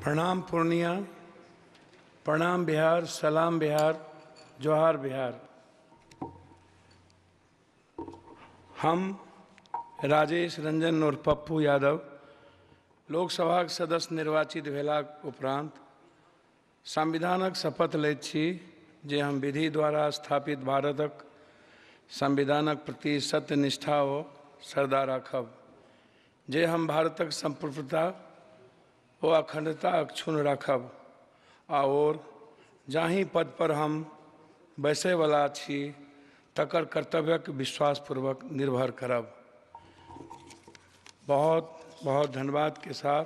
प्रणाम पूर्णिया, प्रणाम बिहार, सलाम बिहार, जोहार बिहार। हम राजेश रंजन और पप्पू यादव लोकसभाक सदस्य निर्वाचित भेलाक उपरांत संविधानक शपथ लैत छी जे हम विधि द्वारा स्थापित भारतक संविधानक प्रति सत्यनिष्ठा ओ श्रद्धा राखब, जे हम भारतक संप्रभुता ओ अखंडता अक्षुण्ण राखब आओर जाहि पद पर हम बैसयवला छी तकर कर्तव्यक विश्वासपूर्वक निर्भर करब। बहुत बहुत धन्यवाद के साथ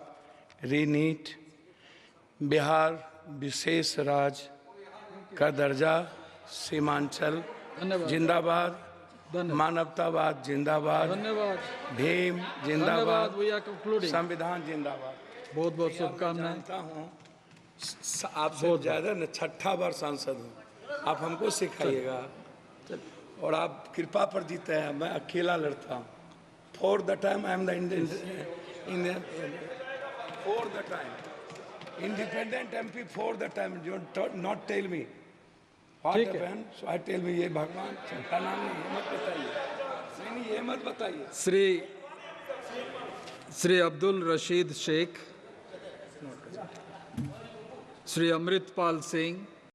रीनीट बिहार विशेष राज्य का दर्जा, सीमांचल जिंदाबाद, मानवतावाद जिंदाबाद, धन्यवाद, भीम जिंदाबाद, संविधान जिंदाबाद। बहुत बहुत शुभकामनाएं। जानता हूँ आपसे ज़्यादा न, छठा बार सांसद हूँ, आप हमको सिखाइएगा और आप कृपा पर जीते हैं, मैं अकेला लड़ता हूँ। For the time I am the Indian, for the time independent MP, for the time you not tell me what happened, so I tell me ये भगवान का नाम नहीं, ये मत बताइए, नहीं ये मत बताइए। श्री अब्दुल रशीद शेख, श्री अमृतपाल सिंह,